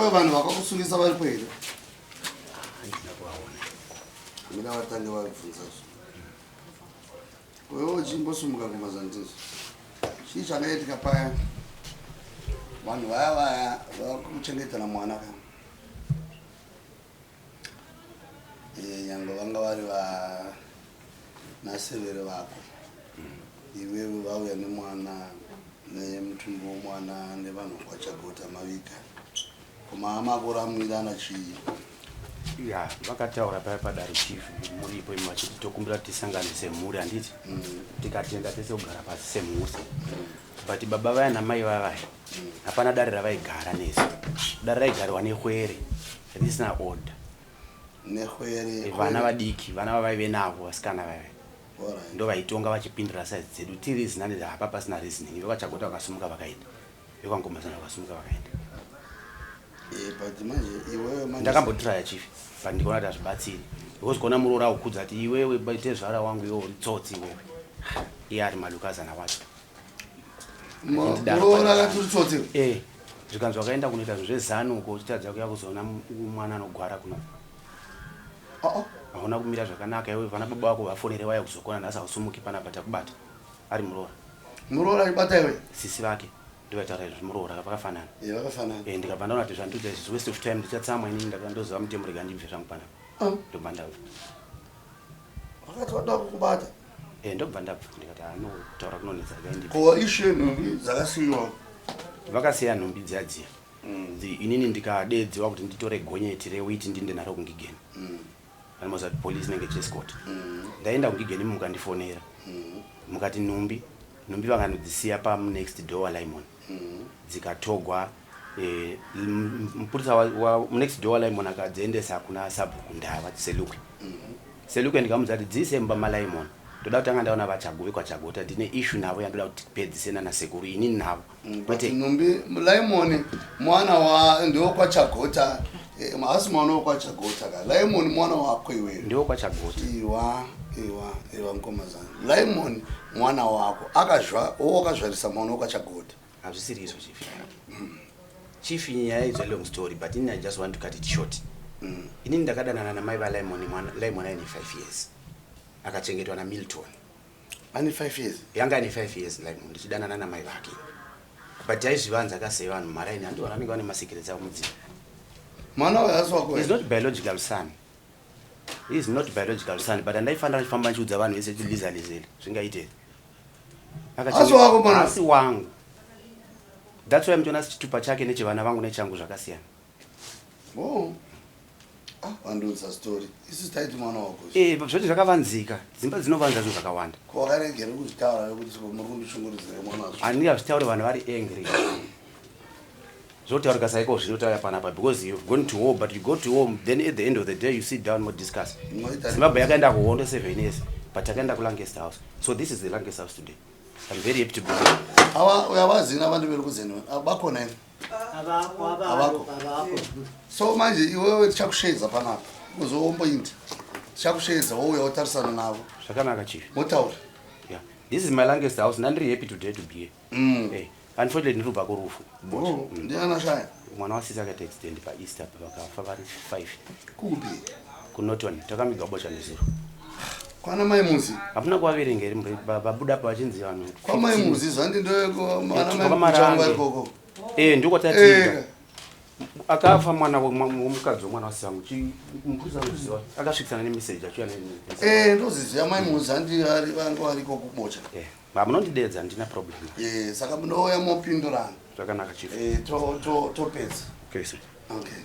Iwewe vanhu vakakusungisa varipo here? Handina kuvaona. Mida vatange vabvunza zvo. Wewe uchimbosumuka kumazandizo. Chii chakaitika paya? Vanhu vaya vaya vakuchengetana mwana ka. Eh, nyangwe vanga vari vanasevere vako. Iwewe vauya nemwana nemutumbi womwana nevanhu kwachagota maviga. Koma makuramwirana chii? Ya, vakataura paya padare chief muripo imi vachiti tokumbira kuti tisangane semhuri handiti? Tikatenda tese kugara pasi semhuri. But baba vaya namai vaya vaya hapana dare ravaigara nesu. Dare raigarwa nehwere risina order. Nehwere. Vana vadiki, vana vavaive navo vasikana vaya. Alright. Ndo vaitonga vachipindura size dzedu tiri zinani hapa pasina reasoning. Vekachagota vakasimuka vakaenda. Vekwangomazana vakasimuka vakaenda. Eh, but manje iwewe manje Ndakambotraya chief, but ndikaona kuti hazvibatsiri because kuona muroora akukudza kuti iwewe tezvara wangu iwe uri tsotsi iwewe, iye ari malukazana wacho. Muroora akati uri tsotsi? Eh, zvikanzi wakaenda kunoita zvinhu zvezanu uko uchitadza kuya kuzoona mwana anogwara kuno. Oh. Hauna kumira zvakanaka iwe, vana baba vako vafonere vaya kuzokona, nhasi hausumuki panapa takubata. Ari muroora. Muroora achibata iwe? Sisi vake ndovaitaura izvo, muroora vakafanana. Eh, vakafanana. Eh, ndikabva ndaona kuti zvandudza izvi waste of time, ndichatsamwa inini, ndakandoziva mutemo, rega ndibve zvangu panapa. Ndobva ndabva. Vakati vada kukubata? Eh, ndobva ndabva, ndikati ano kutaura kunonetsa, rega ndibve. Ko issue yenhumbi dzakasiyiwa? Vakasiya nhumbi dziya dziya. Inini ndikadeedziwa kuti nditore gonyeti rewheat ndinde naro kungigeni. Anomaziva kuti police inenge ichiescort. Ndaenda kungigeni, mukandifonera. Mukati nhumbi vakanodzisiya panext door Limon. Dzikatogwa mupurisa wa next door Limon akadziendesa kuna sabhuku Ndava Selukwe. Selukwe ndikamudza kuti dziise mumba maLimon. Ndoda kutanga ndaona vaChaguve kwaChagota, ndine issue navo yandoda kuti tipedzise nana sekuru inini navo. But Kwete nhumbi Limon mwana wa ndiwo kwaChagota, haasi mwana wekwaChagota ka. Limon mwana wako iwewe. Ndiwo kwaChagota. Iwa iwa iwa nkomazana. Limon mwana wako akazva wakazvarisa mwana wekwaChagota. Hazvisiri izvo chief. Chief, nyaya is a long story, but inini I just want to cut it short. Inini ndakadanana namai vaLimon, mwana Limon aine 5 years. Akachengetwa naMilton. Ane 5 years? Yanga ane 5 years Limon ndichidanana namai vake. But taizvivanza kasei vanhu maraini handi vanenge vane masecrets avo mudzimba. Mwana uyu haasi wako? He is not biological son. He is not biological son, but andaifanira chifamba ndichiudza vanhu vese kuti Liza Lizeli zvingaite here? Haasi wako mwana? Haasi wangu. That's why muchiona chitupa chake nechevana vangu nechangu zvakasiyana. Oh. Ah, vandiudza story. Isu taiti mwana wako. Eh, zvoti zvakavanzika. Dzimba dzinovanza zvinhu zvakawanda. Ko wakaregera kuzvitaura kuti muri kundishungurudzira mwana wacho? Handingazvitauri vanhu vari angry. Zvotaurika saiko zvinotaura panapa because you've gone to war, but you go to war, then at the end of the day you sit down and discuss. Zimbabwe yakaenda kuhondo 7 years, but takaenda kuLancaster House. So this is the Lancaster House today. I'm very happy to be here. Ava uyavazini abantu berukuzeni bakhona yini? Abakho. Abakho. Abakho. So manje iwewe tichakushedza panapa uzowomboinda, tichakushedza wouya wotarisana navo. Zvakanaka chief. Motaura. Yeah. This is my Lancaster House. Ndandiri happy today to be here. Unfortunately ndiri kubva kurufu. Oh, ndiana shaya? Mwana wasisi akaita accident paEaster vakafa vari 5. Kupi? KuNorton, takamiga bocha nezuro. Kwana mai Muzi? Hamuna kuvaverenga here vabuda pa vachinzi vanhu? Kwa mai Muzi zvandi ndo mwana mai Kwamarange. Muchangwa ikoko. Eh, ndiko tatiga. Akafa mwana womukadzi womwana wasisi wangu. Mupurisa anoziva. Akasvikisana nemeseji achiuya ne Eh, ndoziziya mai Muzi handi vari vanga variko kubocha. Eh, munondidedza, handina problem. Eh, saka munouya mopindurana. Zvakanaka chief. Eh, to to topedza. Okay, sir. Okay.